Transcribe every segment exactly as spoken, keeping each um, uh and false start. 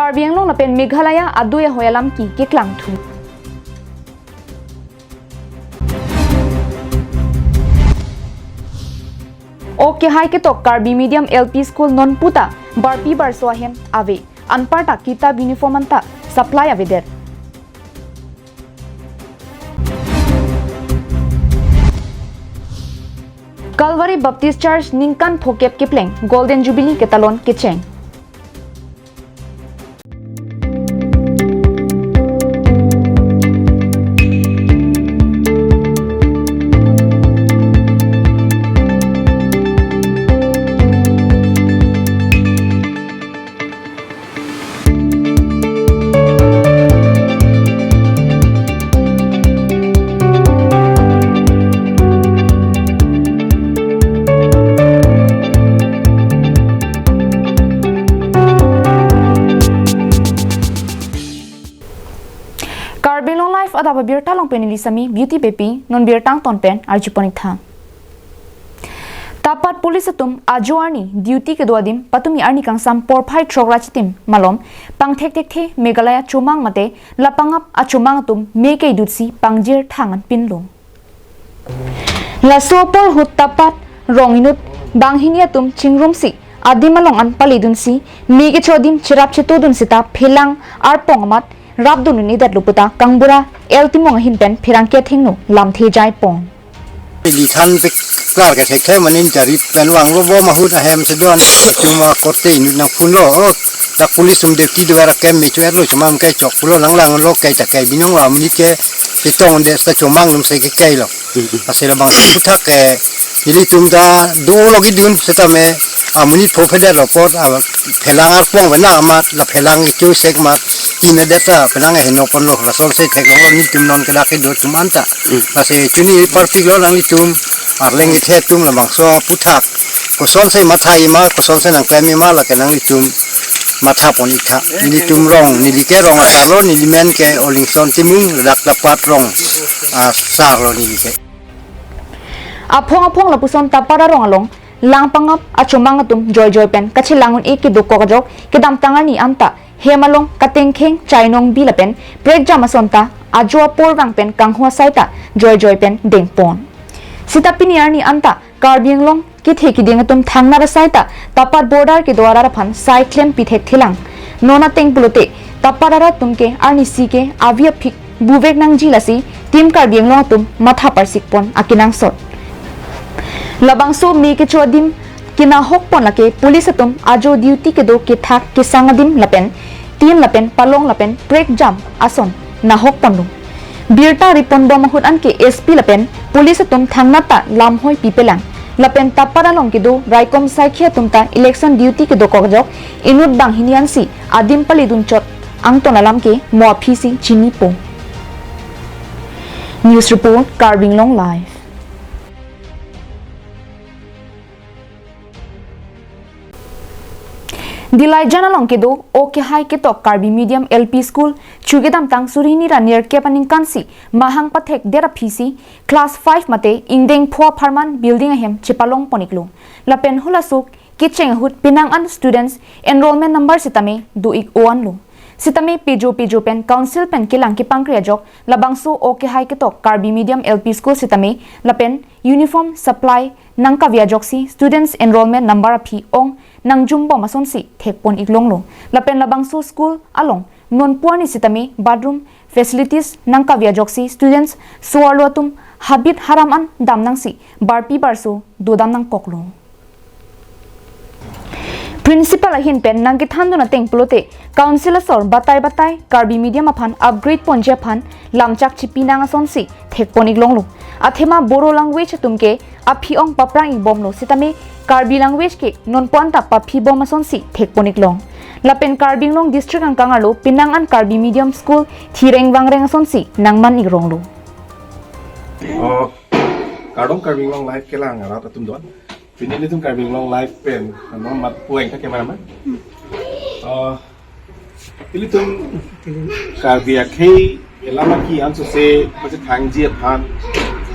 Karbi Anglong lapen Meghalaya adui ahoi alam ke keklangthu. O kehai ketok Karbi Medium L P School non puta barpi barso ahem ave, anparta kitab uniform anta supply avedet. Calvary Baptist Church ningkan phokep kepleng Golden Jubilee ketalon kecheng. Karbi Anglong Live adap abirta along pen neli Sami Beauty Beypi, non birta angton pen arjupon ik tha. Tapat police atum ajo arni duty kedo adim patumi arni kangsam porphai throk ra chitim malom pangthekthekthe Meghalaya chomang mate lapangap achomang atum me keidutsi pangjir thang an pinlo. Laso apor ahut Tapat rong inut banghini atum chingrumsi adim along an paledunsi me kecho adim cherap chetodun seta phelang arpong amat rapdun un-edetlo puta Kangbura L Timung ahin pen pherangke athengno lamthe jaipon. Neli than peklar kethekthe manin jari pen vanglo bom ahut ahem chedon chuma korte inut nangphunlo. Dak police atum duty do-er ahem me cho-etlo, chomang ke chok pulo, langlanglo ke ta ke binong lo, amonit ke chetongde seta chomang atum si ke kailo. Lasi labangso aphuthak ke nelitum ta dolo kedun setame amonit pho phedetlo apot, a, phelang arpong vena amat la phelang keu sek amat immediate ta phelang ahenoponlo, lason si theklonglo nelitum non ke dak kedo atum anta. Lasi chini parpiklo nanglitum arleng kethe atum labangso aphuthak kosonsi matha-i ma, kosonsi nangklem-i ma, lake nanglitum mathapon ik tha. Nelitum rong, neli ke rong asarlo, neli men ke Olingson Timung, ladak Tapat rong asarlo neli ke. Aphong aphong lapuson Tapat arong along langpangap achomang atum joijoi pen kachelang un-e kedokok ajok kedamtang arni anta hem along katengkheng chainong bi lapen prekjam ason ta ajo apor vang pen kanghu asai ta joijoi pen dengpon. Seta pini arni anta Karbi Anglong kethe kiding atum thangnat asai ta Tapat border kedo arat aphan sai klem pithekthe lang. Non ateng pulote Tapat arat atum ke arnisi ke avi aphik buvek nangji, lasi Team Karbi Anglong atum matha parsikpon akenangsot. Labangso me kecho adim kenahokpon lake police atum ajo duty kedo kethak kesang adim lapen tin lapen palong lapen prekjam ason nahokponlo. Birta riponbom ahut anke S P lapen police atum thangnat ta lamhoi pipelang. Lapen Tapat along kedo raikom saikhi atum ta election duty kedokok ajok inut banghini ansi adim paledunchot angton alam ke mo aphisi chinipo. News report, Karbi Anglong Live. Dilaijan along kedo O Kehai Ketok Karbi Medium L P School chu kedamtang suri hini ra nerkep aningkansi mahang pathekdet aphisi class five mate ingdeng pho apharman building ahem chepalongpon iklo. Lapen halaso kecheng ahut penang an students enrollment number sitame do ik-o anlo. Sitame pejo pejo pen council pen kelang kepangkri ajok labangso O Kehai Ketok Karbi Medium L P School sitame lapen uniform supply nangkave ajoksi students enrollment number aphi ong nangjumbom asonsi thekpon iklonglo. Lapen labangso school along nonpu arni sitame bathroom facilities nangkave ajoksi students so-arlo atum habit haram an damnangsi barpi barso dodam nangkoklo. Principal ahin pen nangkethandun ateng pulote council asor batai batai Karbi medium aphan upgrade ponji aphan lamchak chipinang asonsi thekpon iklonglo. Athema Bodo language atum ke aphi ong paprang ikbomlo sitame Karbi language ke nonpu anta paphibom asonsi thekpon iklong. Lapen Karbi Anglong district angkang arlo penang an Karbi medium school thireng vangreng asonsi nangman ikronglo. Oh, kardom Karbi Anglong Live kelang arat atum don. Pini ilitum Karbi Anglong Live pen, ano mat pueng ta cameraman. Oh, ilitum Karbi akhei elam aki ansose pachethangji aphan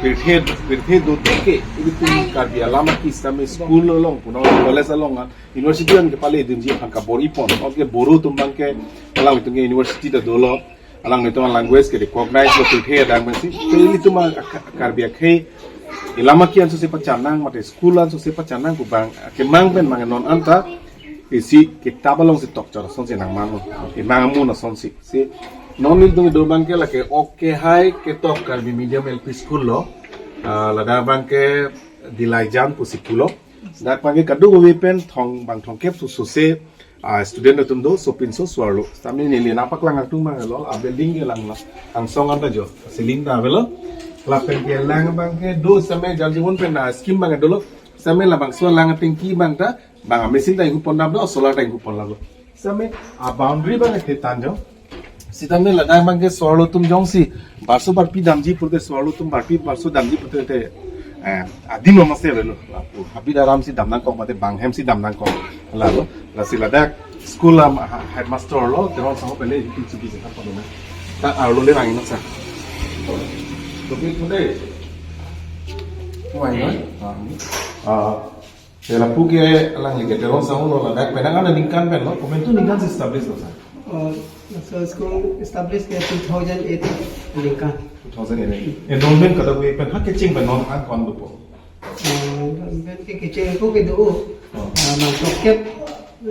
Pirthe, pirthe do do ke, ilitum Karbi alam aki sitame school along, puna college along, ah, university an kepale dunji aphan kabor-ipon. Oke, Boro atum abang ke, alanglitum ke university ta dolo, alanglitum language ke recognize lo pirthe adang pensi. Te ilitum a, a, Karbi akhei, alam aki an sose pachanang, mate school an sose pachanang pu abang, kemang pen mang non anta, isi kitab alongsi tokchor asonsi nangmanlo. Kemang amun asonsi. Si non nelitum do abang ke lake ok hai ketok Karbi Medium L P School lo. Ah, ladak abang ke Dilaijan pusi pulo. Dak abang ke kadokave pen thong bang thomkep su sose, ah, student atum do, sopinso so-arlo. Sitame neli nangpaklang atum abang lo, a building ke lang lo. Angsong anta jo. Ceiling ta avelo. Lapen kelang abang ke do sitame Jal Jeevan pen, ah, scheme abang dolo. Sitame labangso alang atengki abang ta, bang a machine ta inghu pondam do, solar ta inghu pondam do. Sitame a boundary abang kethan jo. Sitame ladak abang ke so-arlo atum jongsi barso barpi damji pulote so-arlo atum barpi barso damji pulote, eh, adim lo mase avelo. Lapu habit aramsi dam nangkok mate bang hemsi dam nangkok. Lalo, lasi ladak school a, ha-, headmaster lo, Teron Sangho pele itu chiki sih apa namanya? Tak arlo le bang ini sa. Tapi itu deh. Wah, ya. Ah, ini. Ah, Te lapu ke alangli ke Teron Sangho lo ladak penang aningkan pen lo, komantu ningkan si establish lo sa? Oh, so school establish ke two thousand eight aningkan. Two thousand eight. Enrollment kadokave pen ha kecheng pen non an ko-an dopo? Oh, enrollment ke kecheng ako ke do. Oh. Ah, nang tokep,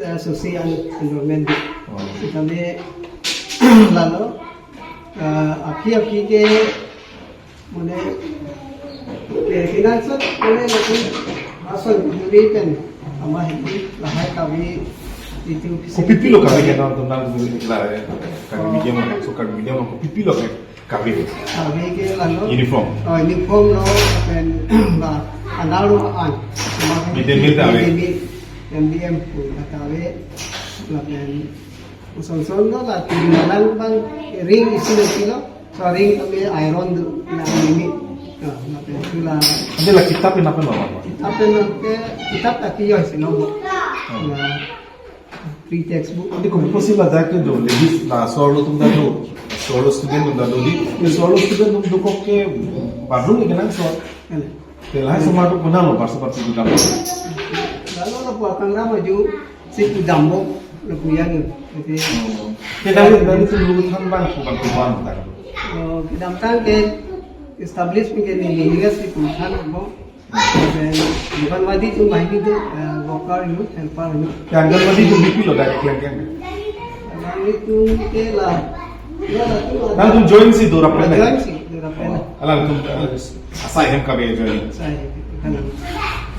ah, sose an enrollment do. Oh. Sitame lalo, ah, aphi aphi ke Mane, eh, financial, mane, lapu ason juri pen, ama hini, lahai kave, itu. Kopipilo kave ke nangtum nangtum la, eh, Karbi medium, so Karbi medium kopipilo ke kave? Kave ke lalo. Uniform. Oh, uniform lo, pen, ba, analo an. Midday meal ta ave? Midday meal, M D M pu ta ave, lapen, Ason ason lo la tiri malang abang ring isi lo kilo. So ring kami iron do na ini. Ah, na pe itu la. Ante la kitab pen apa lo? Kitab pen ke kitab ta kiyo isi lo. Hmm. Na free textbook. Ante kopi kosi ladak ke do, ladies la so-arlo atum ta do. So-arlo student atum ta do di. So-arlo student atum dokok ke bathroom ke nang so. Kan? Te lahai osomar atum konat lo barso barso dam? Lalo lapu akangram ajo si pu dampo lapu ya ni. Jadi, oh. Te dari, dari atum luthan abang pu abang pu abang ta. Oh, kedamtang ke establish pen ke neli neli si pu than abang. Dan bukan wadi atum banghini do, eh, worker atum, helper atum. Te Anganwadi atum kopipilo dari kian kian? Anganwadi atum ke la, ya la atum ada. Nangtum join si do rap pen? Join si do rap pen. Oh, alangtum, eh, asai hem kave join? Asai hem, kan.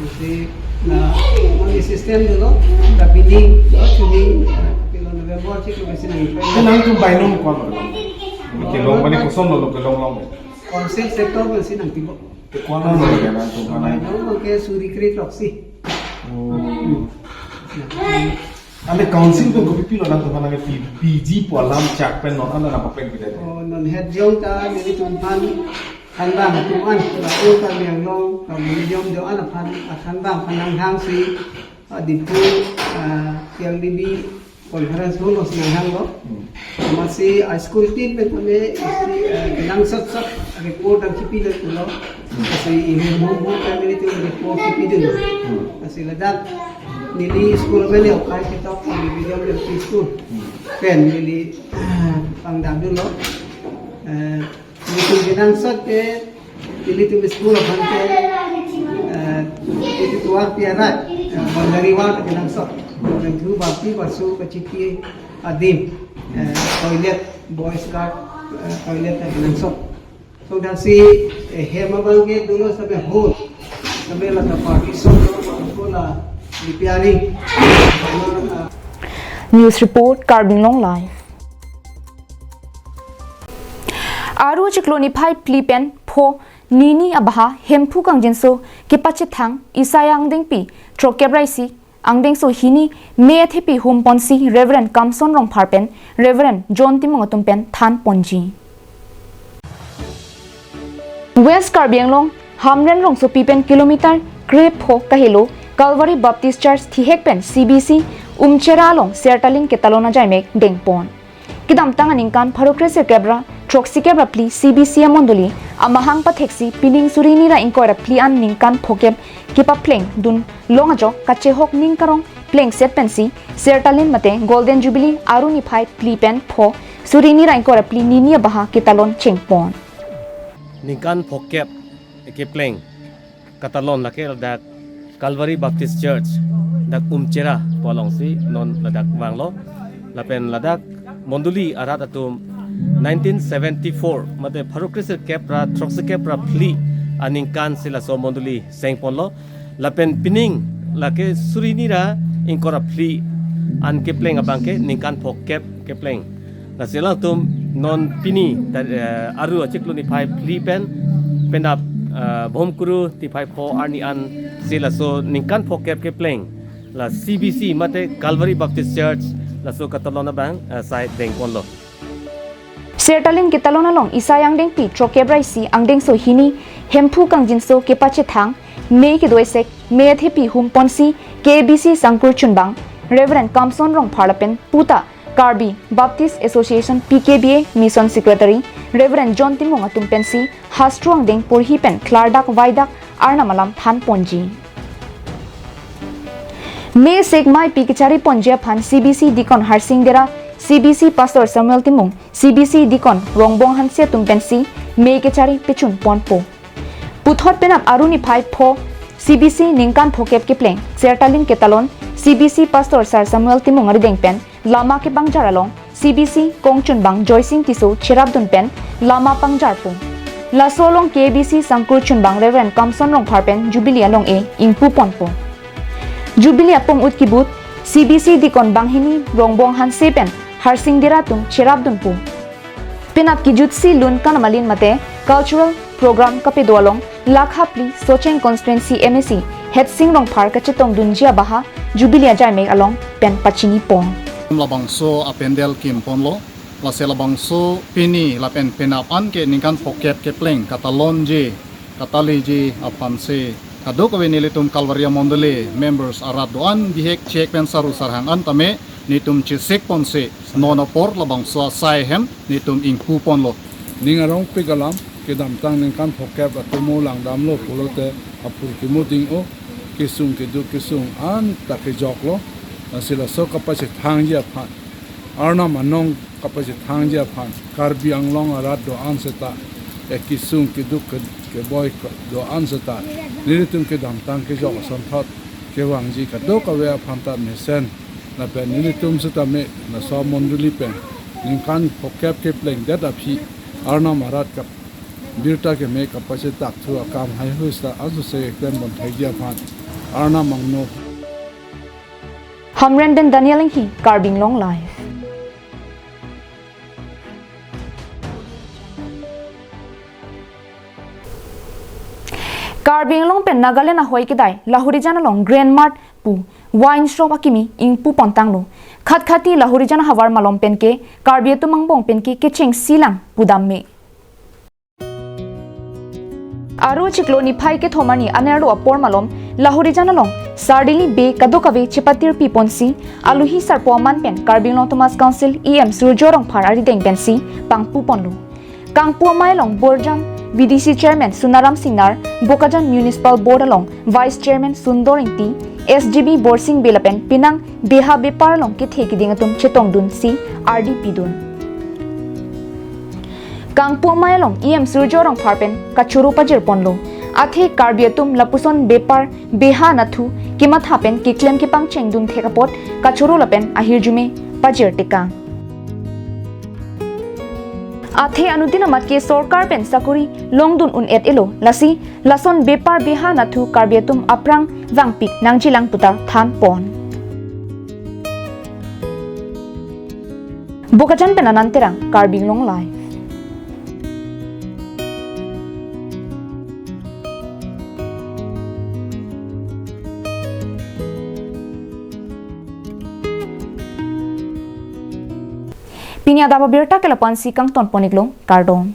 Jadi, na, kami system dolo, tapi ni, oh, ini, kalau November si kami sini. Kan nangtum bainong ko-an? Kelong mane koson lo kelong long? Council sector masih nangtibo. Ko-an lo ya nangtum mana? Bainong ke suri kre throksi. Oh. Ante council pen kopipilo nangtum aphan ke P-, P G pu alam chak pen non anta nangpapleng pidai? Oh, non het jong ta nelitum aphan thanbang atum an, la-o Karbi Anglong, Karbi Medium do-an aphan, athanbang aphan nanghang si, ah, Diphu, ah, K L D B conference hall lo si nanghang lo. Hmm. Amatsi, ah, school team pen tame isi, ah, kenangsot sot report nangkipilo pulo. Hmm. Lasi ihum hum hum kami itu report kipidun lo. Hmm. Lasi ladak neli school pen le okai ketok Karbi Medium L P school. Hmm. Pen neli, ah, pangdam dunlo. Eh, nelitum kenangsot ke, nelitum school aphan ke, eh, itu tovar piarai, eh, boundary wall kenangsot. Lapen thu barpi barso kachiti adim, eh, toilet, boys guard, eh, toilet kenangsot. So lasi, eh, hem abang ke dolo sampai hall, sampai la partition, la repairing. News report, Karbi Anglong Live. Aru chiklo niphai phli pen pho nini abaha Hemphu kangjinso kepachethang Isaiah angdengpi throkkep ra isi angdengso hini me athepi humponsi Reverend Kamson Rongphar pen Reverend John Timung atum pen thanponji. West Karbi Anglong, Hamren rongsopi pen kilometer krepho kahelo Calvary Baptist Church thihek pen C B C Umchera along Sertaling ketalon ajaimek dengpon. Kedamtang aningkan pharo kresirkep ra throksikep ra phli C B C amondoli Amahang patheksi pining suri hini ra ingkoi ra phli an ningkan phokep kepapleng dun long ajok kachehok ning karong plengset pensi Sertalin mate Golden Jubilee aru niphai phli pen pho suri hini ra ingkoi ra phli hini abaha ketalon chengpon. Ningkan phokep kepleng katalon lake ladak Calvary Baptist Church, dak Umchera pu alongsi non ladak vanglo. Lapen ladak mondoli arat atum nineteen seventy-four mate pharo kre sirkep ra throksi kep ra phli aningkan si laso mondoli sengponlo. Lapen pining lake suri hini ra ingkoi ra phli an kepleng abang ke ningkan phokep kepleng. Lasi alangtum non pini ta-, eh, aru achiklo niphai phli pen penap, eh, Bhomkuru niphai pho arni an si laso ningkan phokep kepleng la C B C mate Calvary Baptist Church laso katalon abang, eh, sai dengponlo. Sertalin ketalon along isai angdengpi throkkep ra isi angdengso hini Hemphu kangjinso kepachethang mei kedo esek mei athepi humponsi K B C sangkur chunbang Reverend Kamson Rongphar lapen puta Karbi Baptist Association P K B A Mission Secretary Reverend John Timung atum pensi hastro angdeng porhi pen klardak vaidak Arnam alam thanponji. Mei sek mei pi kechari ponji aphan C B C Deacon Harsing Dera, C B C Pastor Samuel Timung, C B C Deacon Rongbong Hanse atum pensi mei kechari pechun ponpo. Puthot penap aru niphai pho C B C ningkan phokep kepleng Sertalin ketalon C B C Pastor Sar Samuel Timung arideng pen lama kepangjar along C B C kongchunbang Joysing Tisso cherapdun pen lama pangjarpo. Laso along K B C sangkur chunbang Reverend Kamson Rongphar pen Jubilee along-e ingpuponpo. Jubilee apong ut kibut C B C Deacon banghini Rongbong Hanse pen Harsing Dera atum cherapdunpo. Penap kejutsi lun kanamalin mate cultural program kapedo along lakha phli Socheng constituency M A C Hetsing Rongphar kachetongdunji abaha Jubilee ajaimek along pen pachinipon. Labangso apendel kimponlo, lasi labangso pini lapen penap an ke ningkan phokep kepleng katalonji, kataliji aphansi kadokave nelitum Calvary amondoli members arat do-an bihek chek pen saru sarhang an tame netum chesikponsi non apor labangso asai ahem netum ingpuponlo. Ning arongpik alam kedamtang ningkan phokep atomo langdamlo pulote apor kemuding o kesung keduk kesung anta kejoklo. Lasi laso kapachethangji aphan, Arnam anong kapachethangji aphan, Karbi Anglong arat do-an seta, eh, kesung keduk ke-, keboi ke-, do-an seta nelitum kedamtang kejok asonthot kevangji kadokave aphan ta mesen lapen nelitum setame laso amondoli pen ningkan phokep keplengdet aphi Arnam arat kap birta keme kapachethak thu akam haihui seta ansose klembon thaiji aphan Arnam angno. Hamren pen Daniel Enghi, Karbi Anglong Live. Karbi Anglong pen Nagaland ahoi kedai Lahorijan along Grand Mart pu wine shop akimi ingpupontanglo. Khatkhati Lahorijan ahavar malom penke Karbi atum angbong penke kechengsilang pudam me. Aru chiklo niphai kethom arni anerlo apor malom Lahorijan along sardili be kadokave chepatirpiponsi aluhi sarpo aman pen Karbi Anglong Autonomous Council E M Surjya Rongphar arideng pensi pangpuponlo. Kangpu amei along Borjan V D C Chairman Sunaram Singnar, Bokajan Municipal Board along Vice Chairman Sundor Ingti, S G B Borsing Bey lapen penang beha bepar along kethe keding atum chetongdunsi ardi pidun. Kangpu amei along E M Surjya Rongphar pen kachoro pajirponlo. Athe Karbi atum lapuson bepar beha nathu kematha pen keklem kepangchengdun thek apot kachoro lapen ahirjume pajir tekang. Athe anuttin amat ke sorkar pen sakori longdun un-et-elo, lasi lason bepar beha nathu Karbi atum aphrang vangpik nangjilang putar thanpon. Bokajan pen Anand Terang, Karbi Anglong Live. Pini adap abirta ke lapu-ansi kangtonpon-iklo, kardom.